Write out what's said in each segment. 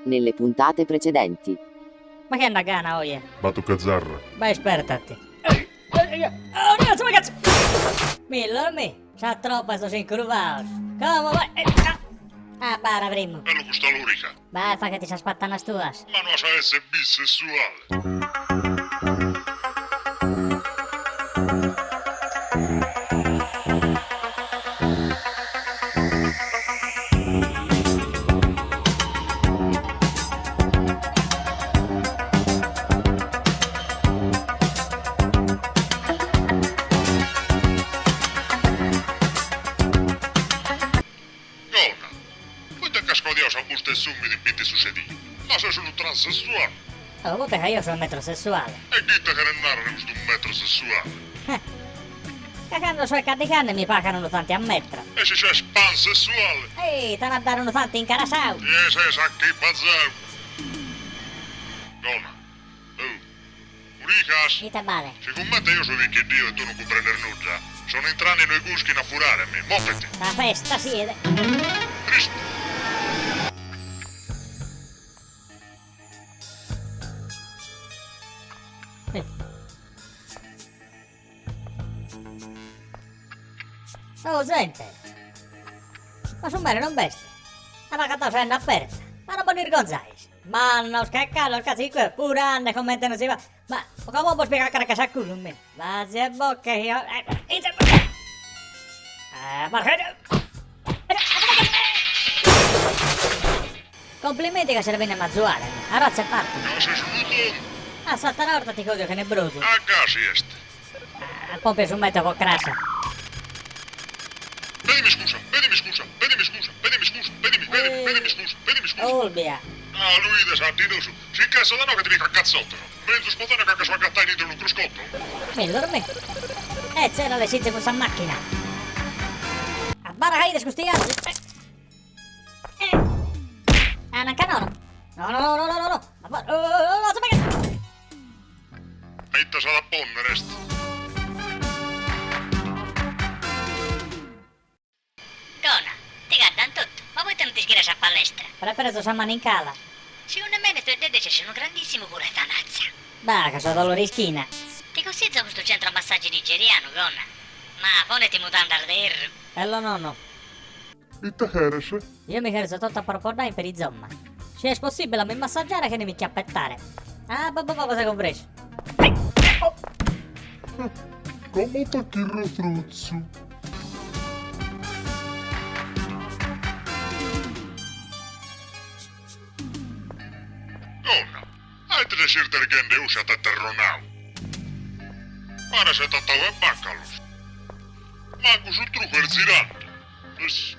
Nelle puntate precedenti. Ma chie nd'at gana oje? Batu Cazzarra. Bae ispertati. Oh, cazzo, ma cazzo! Millo, mi, sa tropa sos incurvaos. Como bae? Ah, bara primu. Ello custa lorica. Bae, faghe-ti sas patanas tuas. Ma no as a esser bisessuale. Gona, poita nc'as codiau sa busta 'e s'ùmidu in pitzu 'e su sedili? Ma ses unu transessuale! Oh, poita ca eo so metrosessuale. E ite cheret nàrrere custu metrosessuale? Ca cando soe caddigande mi pagan unu tanti a metro. E si ses pansessuale? Ehi, t'an a dare unu tanti in carasau! Tie ses achipazau! Gona, oh, Uricas? Ite b'at? Sigomente eo so pichiddiu e tue non cumprendes nudda, sono intrande in cuschina a furaremi. Moveti! Sa festa siet! Tristu! Oh, zente! Ma su mere non b'est? At agatau sa 'enna aperta? Ma non bos nd'irgonzais? Mannos che callos ca si cue furande comente non si fa. Ma como bos pigo a craccas a culu mi. Bazi e bocche chi Complimenti ca ses benniu a m'azuare. Arratza 'e partu. Ca ses unu tontu. A s'atera 'orta ti codio chene brodu. A gasi est. Pompia su meteo po crasa. Pedimi scusa, pedimi scusa, pedimi scusa, pedimi scusa, pedimi, pedimi, pedimi scusa, pedimi scusa. Olbia. Ah, lu 'ides, 'addidosu. Si ch'essat a inoghe ti pico a catzottos. Menzus po tene ca che so agattai in intro unu cruscotto. Millu mi. E tzera le cun sa macchina. Abarra ca 'ides custu 'iazzu. Ah, nanca nono. No, no, no, no, no, no, no. A ite s'at a pònnere est? Gona, ti caddan totu, ma poita non t'iscries a palestra? Preferzo sa manincada. Segundu mene tue deves essere unu grandissimu culu 'e tanazza. Bah, ca so dolore 'e ischina. Ti cussizo custu centro massaggi nigerianu, Gona. Ma poneti mudandas de 'erru. Ello nono. Ite cheres? Io mi cherzo totu apropoddai in perizoma. Si est possibile a mi massaggiare chene mi chiappettare. Ah, bo bo bo, s'est cumpresu. Como t'achirro frutzu. Donna, a ite ses irterghende 'ossi a teterronau? Pares tatau 'e bàcalos. Mancu su trucu est zirande. Ess.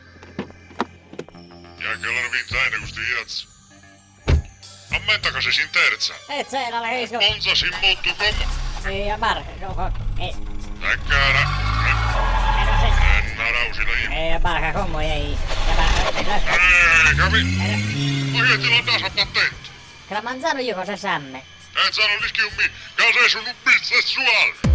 Ja che l'ana finta 'ene custu 'iazzu. Ammenta ca ses in terza. E tzera la isco. Ponzas in motu como. E abarra. E. E cara. E narau si la 'ido. E abarra como e. E capi. Ma chie ti l'at dau sa patente? Cras manzanu juco s'esame. E za no l'ischio mi, ca ses unu bisessuale.